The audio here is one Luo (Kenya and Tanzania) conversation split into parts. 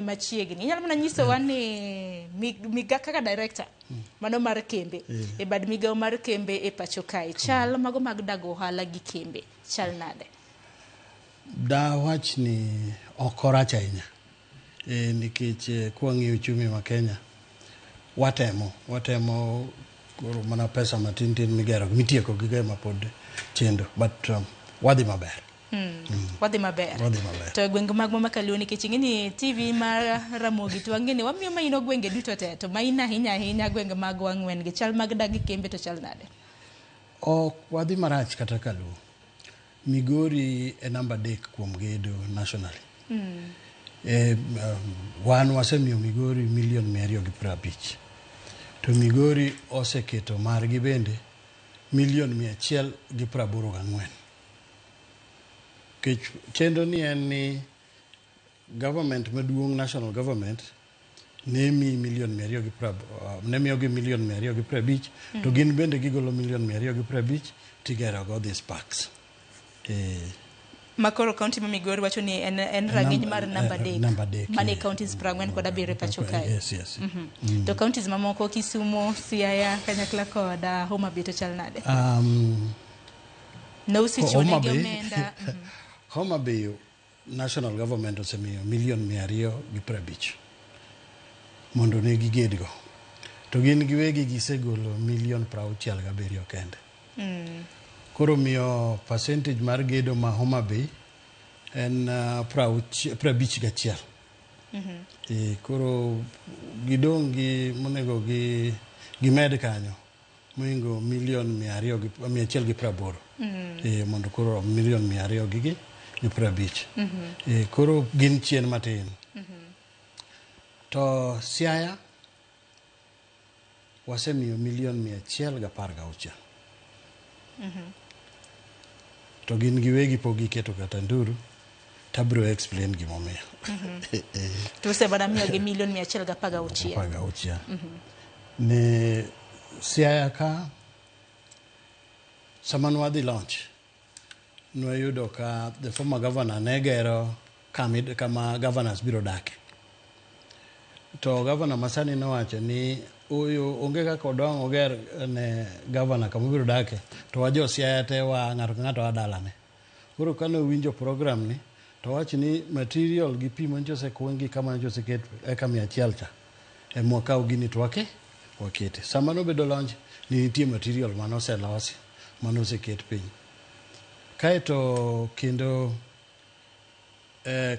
Machiegni inyalo mana nyisowa ni miga kaka director mano mar kembe e bad migawo mar kembe e pacho kae, chal mago mag dago ohala gi kembe chal nade? Dawach ni ok orach ahinya nikech kwang'iyo uchumi ma Kenya, watemo koro mana pesa matin tin migero mitieko gigo ema pod chendo, but wadhi maber. Wadhi maber. Wadhi maber. To e gwenge magwa ma Kaluo, nikech ing'e ni TV mar Ramogi to wang'e ni wamiyo maino gwenge duto te, to maino ahinya ahinya gwenge magwa ang'wen gi, chal mag dag gi kembe to chal nade? Ok wadhi marach kata Kaluo. Migori e namba 3 kuom gedo nationally. Wan wasemiyo Migori milion 250, to Migori oseketo margi bende milion 184. Nikech chenro ni en ni government maduong', national government, ne miyi milion mia ariyo gi ne miyogi milion 250, to gin bende gigolo milion 250 tigero go these parks. Ma koro county ma Migori wacho ni en rang'iny mar namba 3 namba 3 mane counties 47 e pacho kae. Yes. To counties mamoko, Kisumu, Siaya kanyakla kod Homa Bay to chal nade? Ne usechiwo Homa negi Bay. omenda? Homa Bay, national government osemiyo milion 250 mondo ne gigedgo, to gin giwegi gisegolo milion 67 kende. Koro miyo percentage mar gedo ma Homa Bay en 51. Koro gidong' gi monego gi gimed kanyo mohingo milion mia ariyo gi 180 mondo koro rom milion 250. Koro gin chien matin. To Siaya wasemiyo milion 116. To gin giwegi pok giketo kata nduru, tabiro explain gimomiyo. To usebana miyogi milion 116. 16. Ne Siaya ka sama nwadhi launch, nwayudo ka the former governor ne gero kama governors biro dake. To governor masani nowacho ni oyo onge kaka odong' oger ne governor kama obiro dake, to wa jo Siaya te wa ng'ato ka ng'ato a dalane. Koro kane owinjo program ni, to owacho ni material gi pi manyocha osekuny gi kama nyocha oseket eka 100 cha ema wakaw gini to wakete. Sama nobedo launch ni nitie material mane oselosi mane oseket piny. Kaeto kendo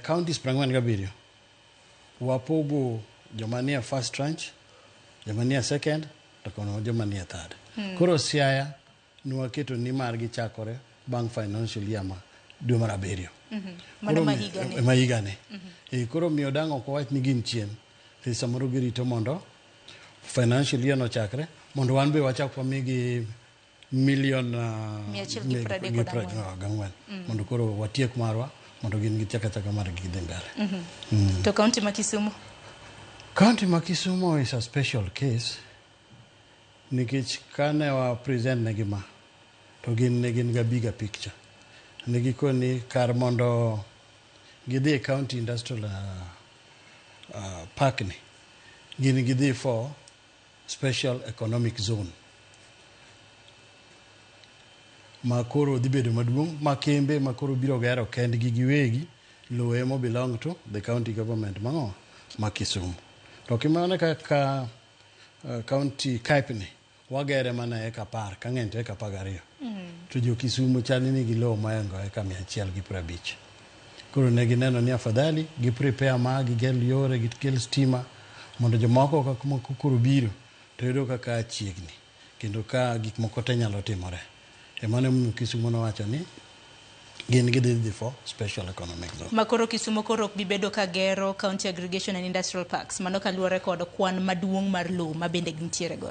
counties 47 wapogo joma nie first tranche, joma nie second, to kono joma nie third. Koro Siaya nwaketo ni margi chakore bang' financial year ma dwe mar 7. Mano Koro ma higani. Ma higani. Koro miyo dang' ok wawach ni gin chien. Samoro girito mondo financial year no chakre mondo wan be wachak wamigi milion 134 gang'wen mondo koro watiek marwa mondo gin gitiek achaka margi gidhi mbele. To county ma Kisumu? County ma Kisumu is a special case nikech kane wa present negi ma, to gin ne gin ga bigger picture. Ne gikoni kar mondo gidhi e county industrial park ni, gin gidhi for special economic zone ma koro dhi bedo maduong' ma kembe ma koro biro gero kendgi giwegi, lowo ema belong to the county government mang'o ma Kisumu. To kimane kaka county KIPE ni wagere mana eka 10, ka ng'eny to eka 12. To jo Kisumu chal ni nigi lowo mohingo eka 150. Koro ne gineno ni afadhali gi prepare ma gikel yore, gikel stima mondo jomoko kaka moko koro biro to yudo kaka chiegni kendo ka gik moko te nyalo timore. Emano emomiyo Kisumu nowacho ni gin gidhi dhi for special economic zone. Ma koro Kisumu koro ok bi bedo ka gero county aggregation and industrial parks, mano kaluwore kod kwan maduong' mar lowo ma bende gintiere godo.